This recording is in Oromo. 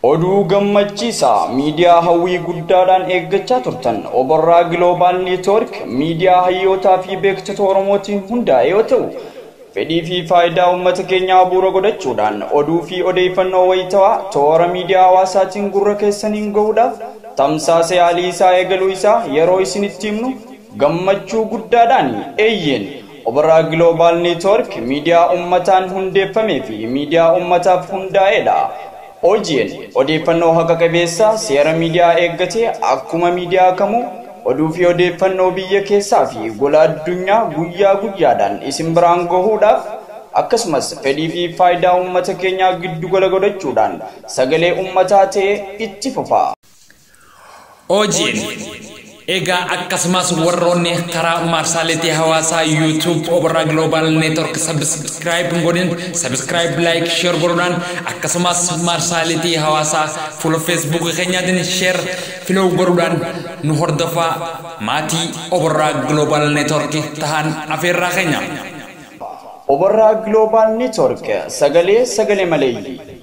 Oduu gammachiisaa miidiyaa hawwii guddaadhaan eeggachaa turtan Oborraa Global Network miidiyaa hayyootaa fi beektota Oromootiin hundaa'e yoo ta'u, fedhii fi faayidaa uummata keenyaa bu'uura godhachuudhaan oduu fi odeeffannoo wayitawaa toora miidiyaa hawaasaatiin gurra keessaniin gahuudhaaf tamsaasa yaalii isaa eegaluu isaa yeroo isinitti himnu gammachuu guddaadhaan. Eeyyeen, Oborraa Global Network miidiyaa uummataan hundeeffamee fi miidiyaa uummataaf hundaa'edha. OGN odeeffannoo haqa qabeessa seera miidiyaa eeggatee akkuma miidiyaa kamuu oduu fi odeeffannoo biyya keessaa fi gola addunyaa guyyaa guyyaadhaan isin biraan gahuudhaaf, akkasumas fedhii fi faayidaa uummata keenyaa giddu gala godhachuudhaan sagalee uummataa ta'ee itti fufa. OGN egaa akkasumas warroonni karaa marsaalee hawaasaa YouTube Oborraa Global Network subscribe godhin, subscribe, like, share godhuudhaan, akkasumas marsaalee hawaasaa fuula Facebook keenyaatiin share, follow godhuudhaan nu hordofaa, maatii Oborraa Global Network tahan afeerraa keenya. Oborraa Global Network, sagalee sagalee maleeyyii.